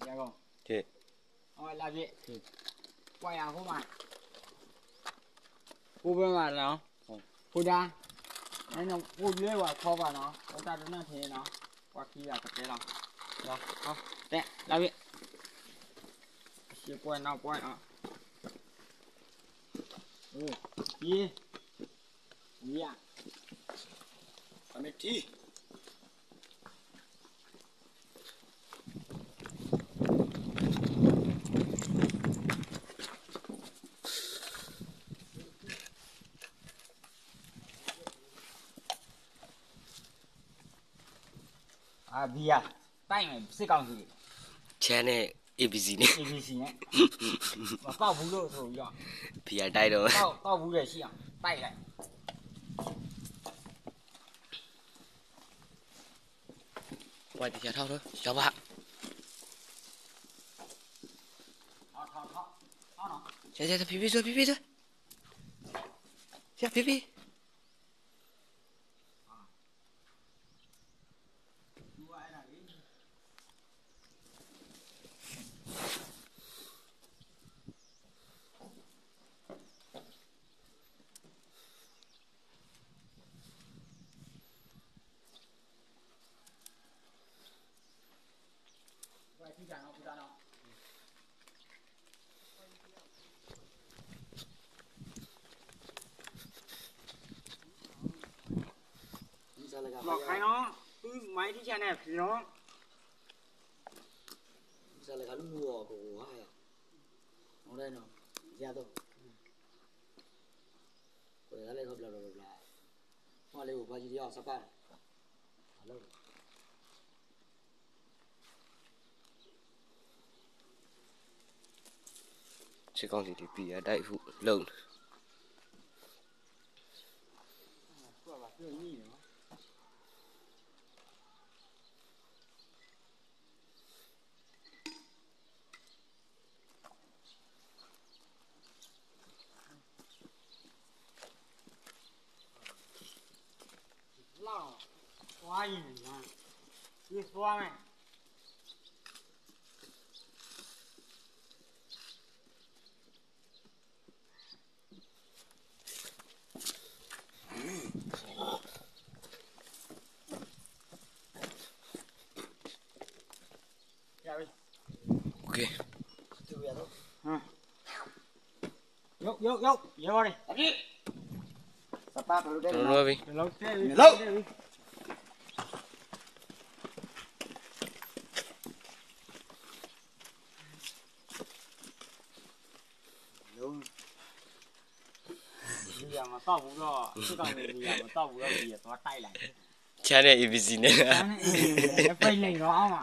ယၤဂီၢ်, အဝဲလၢဘ့ၣ်, ကွၢ်ယၤအဃိမး, ကိးဘၢမးနီၤ, ကိးဒါ, နကိးဘျၢဝဲခီပှၤနီၤ, အိၣ်တၢ်တနၢ်ထံးနီၤ, ကွၢ်ခံဂၤကတဲလီၤ, တဲလၢဘ့ၣ်, ရှ့ကွၢ်နီၣ်ကွၢ်နီၤ, ယံၤ, ယံၤ, အမ့ၢ်ထံ အဘံယၤ, တၢ်အံၤမ့ၢ်စ့ၢ်ကီးန့ၣ်, ဆဲန့ၣ် A B C န့ၣ်, A B C န့ၣ်, ပှၤပာ်ဘူးလိာ်သရိာ်ယီၤ, ဘံယၤတၢ်အံၤဒီး, ပာ်ဘူးဒီးဆံးအီၤ, တၢ်အံၤလဲၣ်, ပှၤတထီၣ်ထီၣ်, ယီၤဘၣ်, ဆဲဆဲ ဖံဖံ ဆဲဖံဖံ, ဆဲဖံဖံ. မၤခါနီၤ, သုမၤအံၤထံဆါန့ၣ်ဖံနီၤ, မၤလၢကလူၤအီၤကဝါယၤ, မၤဒ်နီၤ, ယၤသိး, ကွဲးဒၣ်လၢခီဘျီဘျီဘျီ, မၤလၢပှၤကံတယီၤစပၢ်, အလၢ စစ်ကောင်စီတွေ ပြည်အတိုက်အဖုလုပ်နေ လီၤ, သွားရင်, ဒီသွားမယ်. โอเค ရုပ် ရုပ် ရုပ် ရဲဘော်တွေ စပား ပလူတဲ ပလူတဲ ပလူတဲ ပလူတဲ လူရာမတော်ဘူးတော့ စစ်ကောင်စီလူရာမတော်ဘူးတော့ ဒီသွားတိုက်လိုက် ချားနဲ့ A B C နဲ့ ချားနဲ့ A B C နဲ့ ပလိန်တော့ အောင်ပါ